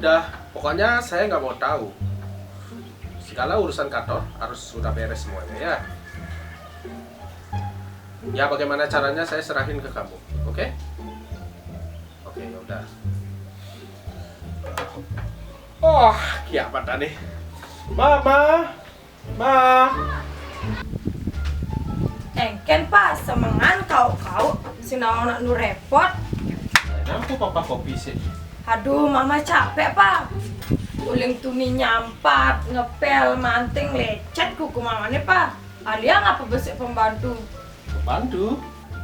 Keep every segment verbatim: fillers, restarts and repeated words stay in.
Dah, pokoknya saya nggak mau tahu. Segala urusan kantor harus sudah beres semuanya, ya. Ya, bagaimana caranya saya serahin ke kamu, oke? Oke, ya udah. Oh, kiamat dah nih. Mama, Ma. Engken, Pa, semengan kau-kau, sinaon nu repot. Kenapa papa kopi sih? Aduh, Mama capek, Pa. Uling tuni nyampat, ngepel, manting, lecet kuku Mama nih, Pa. Alia ngapa besik pembantu? Pembantu?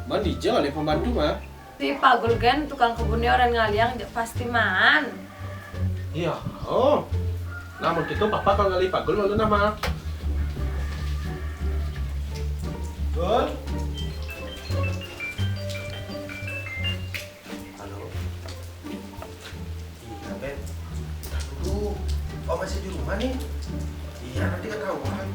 Mandi aja kali pembantu mah. Si Pagul gen tukang kebunnya orang ngaliang, pasti maan. Iya. Oh. Nah, mun gitu papa kalau ngali Pagul malu nama. Gul. Halo. Iya, Ben. Ntar dulu. Oh, masih di rumah nih. Iya, nanti ketahuan.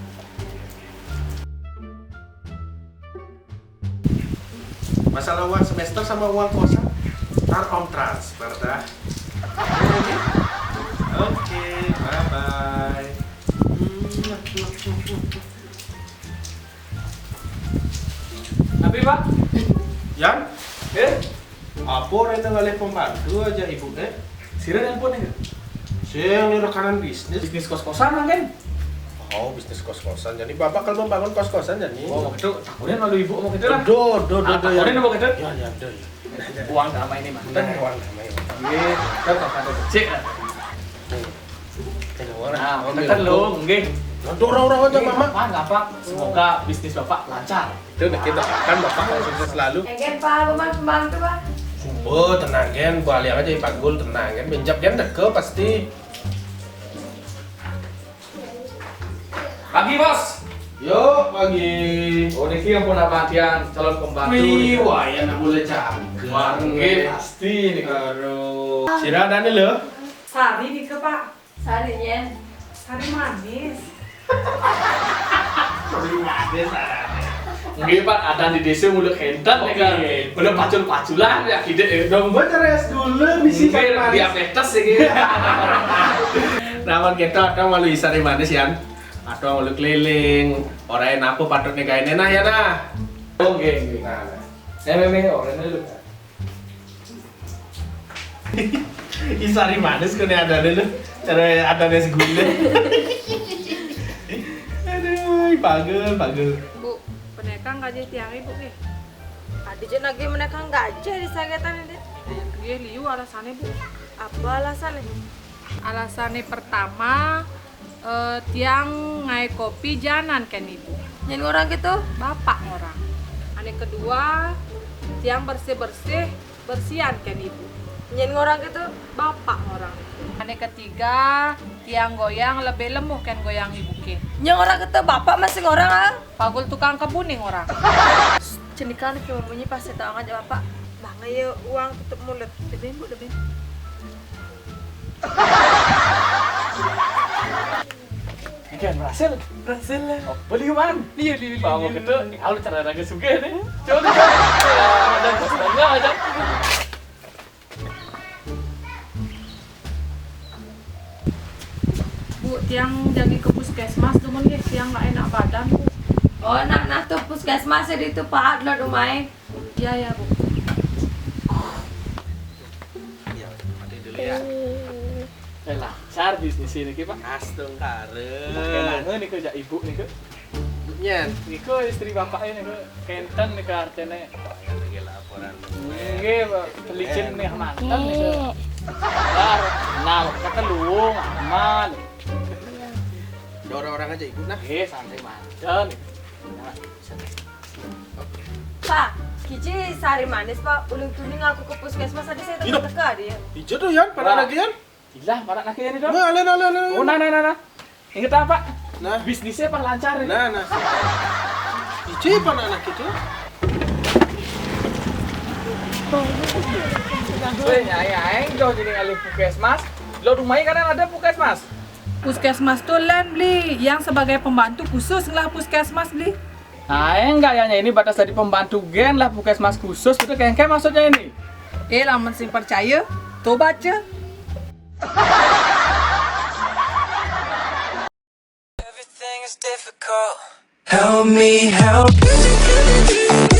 Masalah uang semester sama uang kosan, ntar om transfer dah. Oke, bye bye. Tapi, Pak, Yan, eh, apa orang yang ngalih pembantu aja ibu eh? Sira nelpon nih. Sing ini rekanan bisnis. Bisnis kos-kosan kan? Oh, bisnis kos-kosan. Jadi bapak kalau membangun kos-kosan jadi. Oh, mau gitu. Takutin lalu ibu mau gitu lah. Do, do, do, Ah, do. takutin mau gitu. Ya, ya, do. Ya. Uang sama ini mah. Nah, uang sama ya. Iya, kita bakal kecil. Tengok orang. Nah, Ambil kita aku. lo, nggih. Nanti orang-orang aja mama. Apa, apa? Semoga bisnis Bapak lancar. Itu udah kita makan bapak kalau sukses selalu. Engken, Pa, Mama pembantu, Pa. Oh, tenang gen, balik aja Pak Gul, tenang gen. Menjap gen deke pasti. Pagi, Bos. Yo, pagi. Oh, niki ampun apa tiang calon pembantu. Wih, wah ya nak mulai canggung. Wah, nggih pasti nih. Aduh. Sira ada nih lo. Sari nih ke, Pa. Sari, Nyen. Sari manis. Sari manis ada. Nggih, Pak, ada di desa mulai kenten nih kan. Mulai pacul-paculan ya kidek ya. Dong buat cara es gula misi Mungkin manis. Diabetes ya gitu. Namun kita ada malu isari manis ya. Ada malu keliling. Orang apa patutnya kayak nah ya nah. Oh, nggih, nggih. Nah, nah. Saya memang orang dulu. Isari manis kok nih ada dulu. Cara ada es gula. Aduh, pagel, pagel. Bu, penekang gaji tiang ibu nggih. Adi je nagih menekang gaji di sagetan ini. Nggih liu alasannya bu. Apa alasannya? Alasannya pertama, eh, tiang ngai kopi janan ken ibu. Nyen orang gitu? Bapak orang. Ane kedua, tiang bersih-bersih, bersihan ken ibu. Nyen orang gitu? Bapak orang. Ane ketiga, tiang goyang lebih lemuh ken goyang ibu ke. Nyen orang gitu bapak masih orang ah. Pagul tukang kebun nih orang. Cenikan ke bunyi pasti tahu aja bapak. Bang ayo uang tutup mulut. Demi bu demi. Oke, berhasil. Berhasil lah. Oh, beli man. Iya di Mau gitu, kalau cara lagi suge nih. Coba nih. Ada setengah aja. Bu, tiang jadi ke puskesmas temen nggih, tiang nggak enak badan bu. Oh nah nah tuh puskesmas di itu Pak lo rumah. Iya ya bu. Ya, mati dulu ya. Eh, lancar bisnis ini ki, Pak. Astungkare. Kenangan nih kerja ibu nih ke. Nyen. Niku istri bapaknya nih ke. Kenten nih ke artinya. Lagi laporan. Nggih, Pak. Pelicin nih mantan nih ke. Bar, nah, kata luwung aman. Ada orang-orang aja ibu nah. Eh, santai mantan. Pak, Kici sari manis Pak, ulun tuning aku ke puskesmas tadi saya Iya. Teka dia. Ijo tuh Yan, pada Wah. lagi Yan. Gila, mana lagi ini dong? Nah, nah, nah, nah, nah. Oh, nah, nah, nah, nah. Ingat apa? Nah. Bisnisnya apa lancar nih? Nah, nah. Ijo apa anak itu? Weh, nyai aing jauh jadi ngalih puskesmas. Lo rumahnya kan ada puskesmas. Puskesmas tuh lain beli, yang sebagai pembantu khusus ngelah puskesmas beli. Nah, enggak ya ini batas dari pembantu gen lah puskesmas khusus itu kengke maksudnya ini. Eh, lamun sing percaya, tuh baca. It's difficult. Help me help you.